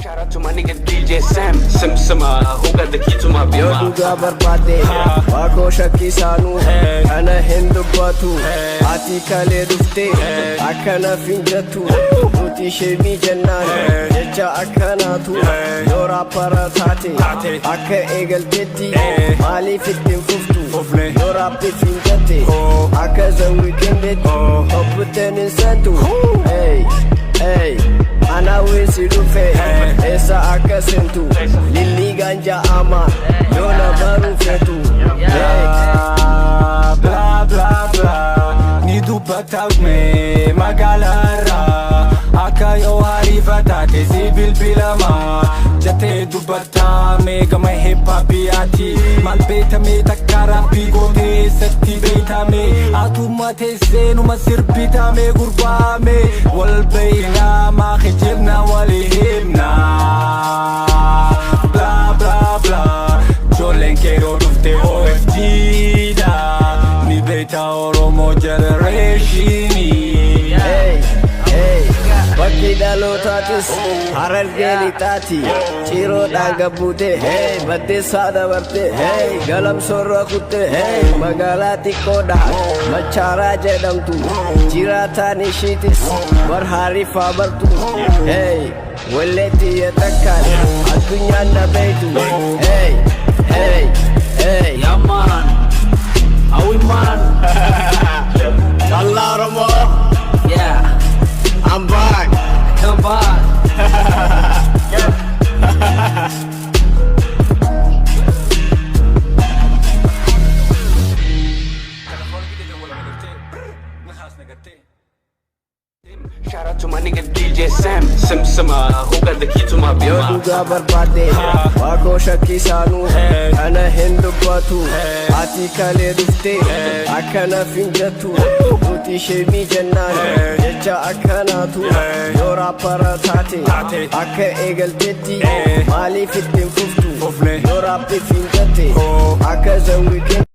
Shout out to my nigga DJ Sam Simsima, who got the key to my Yoo Beamer. Dhugaa barbaadde waaqoo shakkisaanuu kana hin dubbatu. Ati kalee dhufte akkana finjattu. Nuti sheemii jennaan jecha akkanaatu. Yoo rapper taate akka eegaltetti maaliif ittiin fuftu? Yoo rap finjatte akka The Weeknditti top 10 hin seentu. Hey, hey, ana si dhufe eessa akka seentu lilliigaan ja'ama yoo na baruu feetu. Hey. Bla bla bla ni dubbatame magaalaarraa akka yoo hariifataate si bilbilama jettee dubbatame gama hip hopiyaati maal beetame takka rap gootee satti beetame atuma teesseenuma sirbitame gurbaame wal beeynaa maa kijibna walii himnaa. Bla bla bla, ijoolleen keeroo dhufte OFG dha ni beekta Oromoo generationii. Hey, hey, bakki dhalootaatis Harargee lixaati. Ciroodhaan gabbuute, hey, baddeessaa dabarte, hey, galamsoorra kutte, hey, magaalaa xiqqoodha Machaaraa jedhamtu. Jiraataan ishiitis barhaariifaa bartu. Hey, walleetti takkaan addunyaan na beeytu. Hey, hey, hey. Yeah, man. How we, man? Allah Oromoo. Yeah. I'm back. Come back. Shout out to my nigga DJ Sam Simsima, who got the key to my Yoo Beamer. Dhugaa barbaadde waaqoo shakkisaanuu kana hin dubbatu. Ati kalee dhufte akkana finjattu. Nuti sheemii jennaan jecha akkanaatu. Yoo rapper taate akka eegaltetti maaliif ittiin fuftu? Yoo rap finjatte akka The Weeknd